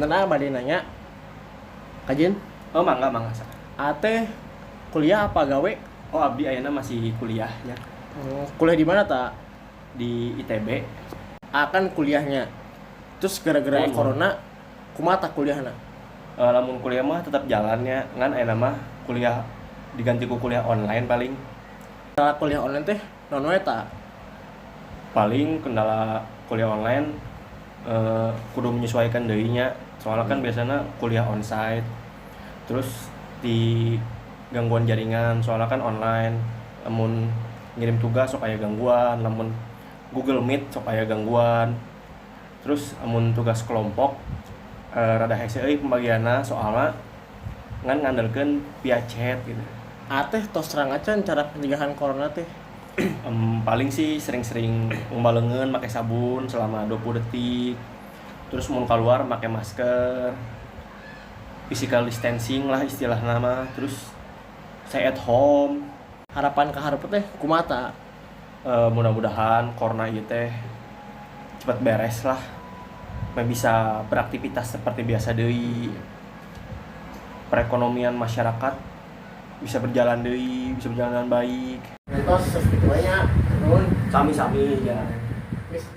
Punten ah, bade nanya. Kajeun. Oh, mangga, mangga. Aa teh kuliah apa gawe? Oh, abdi ayeuna masih kuliah ya. Oh, kuliah di mana ta? Di ITB. Akan kuliahnya. Terus gara-gara Oh. corona kumaha tah kuliahna? Lamun kuliah mah tetap jalannya, ngan ayeuna mah kuliah diganti ku kuliah online paling. Kendala kuliah online teh naon wae ta? Paling kendala kuliah online kudu menyesuaikan deui nya. Soalnya kan biasanya kuliah onsite. Terus di gangguan jaringan, soalnya kan online. Lamun ngirim tugas sok aya gangguan, lamun Google Meet sok aya gangguan. Terus lamun tugas kelompok rada hese euy pembagianna, soalna ngan ngandelkeun via chat gitu. Aa teh tos terang acan cara pencegahan corona teh? Paling sih sering-sering ngumbah leungeun make sabun selama 20 detik. Terus mun keluar make masker. Physical distancing lah istilahna mah. Terus stay at home. Harapan ka hareup teh kumaha ta? Mudah-mudahan corona ieu teh cepat beres lah. Meh bisa beraktivitas seperti biasa deui. Perekonomian masyarakat bisa berjalan deui, bisa berjalan dengan baik. Tos sakitu wae nya. Nuhun. Sami-sami ya. Geus.